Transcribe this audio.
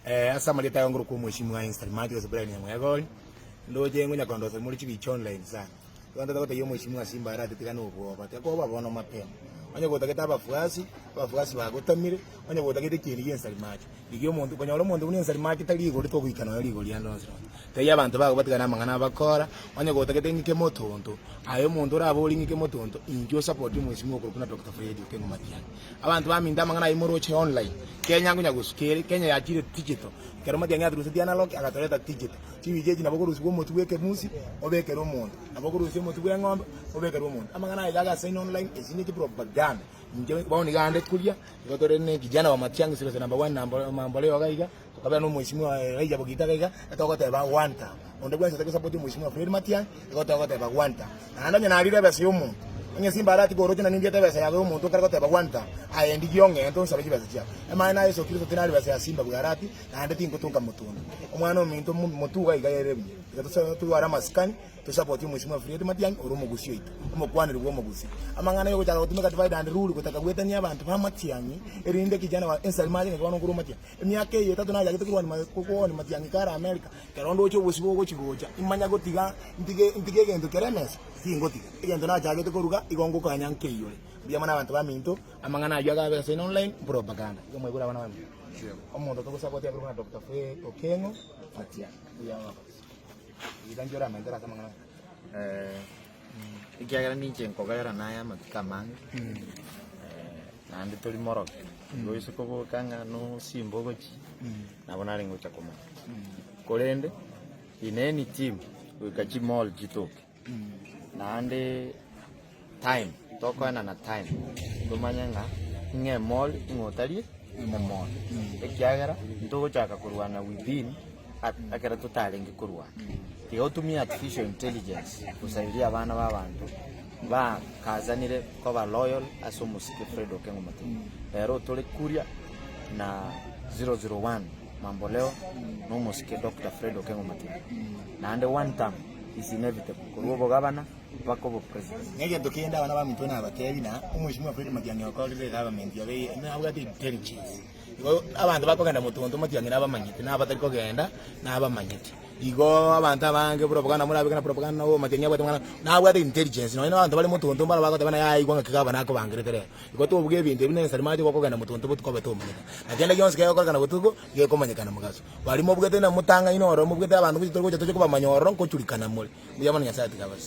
Ase amarieta aye ngorokwa omweshimiwa Einstein Matheus Brian Nyamwegori, ndoche ngonya kondosa more chibicha online sana. Igo ntagete gotebia omweshimiwa Simba aratiga na obwoba, tiga koba bono mapema. Onye gotagete abafuasi, abafuasi bagotamire, onye gotagete ekieni gia Einstein Mathew, rigia omonto, konyora omonto buna Einstein Mathew tari rigori togoika nonya rigori ande onsi nonye. Tebia abanto bago batigane amang'ana abakora, onye gotagete ng'ike motonto, aye omonto oraborie ng'ike motonto, inchuo osapoti omweshimiwa okorokwa buna Doctor Fred Okengo Matiang'i. Abanto baminto amang'ana ayio moroche online. Kenya nkonya gosuka ere, Kenya yachire digital. Ekero Matiang'i aturusetie analog agatoreta digital. Chibicha echi nabo okorusia omotwe bwa ekemusi obekere omonto, nabo okorusia omotwe bwa eng'ombe obekere omonto. Amang'ana aya iga agasaina online, esi ne chipropaganda. Inche bono iga ande kuria, igo tore ne kijana wa Matiang'i sirose number one namba mamboleo iga iga, tokabera na omweshimiwa Elijah Bogita iga iga, etogoteba one term. Onde bwensi otari gosapoti omweshimiwa Fred Matiang'i, igo togoteba one term. Naende onye narire ebesa y'omonto, onye simba aratiga oroche na nindiete ebesa yago y'omonto okare goteba gwanta, aye ndigie ong'ente onsabe chibesa chiao. Emaene na Yeso Kristo tinari besa ya simba bwarati, naende tingotoka motondo. Omwana ominto motuga iga ere buya. Tiga totware amasikani, tosapotie omwesimiwa Fred Matiang'i ore omogusi oito, omokwaneri bw'omogusi. Amang'ana yogochaka gotumeka divide and rule gotaka gwetania abanto ba Matiang'i, erinde kijana wa ensari mache ng'aki bono nkorwa Matiang'i. Emiaka eye etato nachagete korwania korwania Matiang'i kare America, Ekero ndoche obosio bogochi-gocha, imanya gotiga ntige ntige egento kere emesa, tingotiga. Egento nachagete koruga, igo ngokanya nkeiyore. Mbuya mono abanto baminto, amang'ana ayio agabe ase online, propaganda. Igo mwaigure abana baminto. Omonto togosapoti akorokwa buna Doctor Fred Okengo Matiang'i. Mbuya mono kabisa. Iga inche oramentere ase amang'ana aya. Ekiagera ninche nkobera naye amatuko amange, naende tori moroke, igo oise koboka ng'a nosimba ogochia, nabo narenge gocha komanya. Korende, in any team, goika chimall chitoke, naende time, tokoenana time, tomanye ng'a ng'a emall ng'a otarie emall, ekiagera ntogochaka korwana within ekero totarenge korwana. Tiga otumie artificial intelligence gosaidia abana ba abanto bakazanire koba loyal ase omosike Fred Okengo Matiang'i. Rero otore kuria na 001 mambo leo na omosike Doctor Fred Okengo Matiang'i. Naende one term is inevitable korwa obogabana mpaka obopresident. Negento kende abana baminto nabatebi na omweshimiwa Fred Matiang'i okorire egovernment yabe nabwate intelligence. Igo abanto bakogenda motonto Matiang'i nabamanyete na abatari kogenda nabamanyete. Igo abanto abange propaganda morabeke na propaganda oo Matiang'i abwate amang'ana nabwate intelligence nonye na abanto bare motonto mbaro bagoteba naye aigwa ng'aki gavana akobangerete rero. Igo tobuga ebinto ebi nensari mache gokogenda motonto botuko obe tomanyete. Na kende gionsi kegokorekana botuko, gekomanyekana mogaso. Baria mobugete na motang'aini ororo mobugete abanto gocha tore gocha toche kobamanya ororo nkochurikana more. Mbuya mono Nyasaye tiga abasesenie.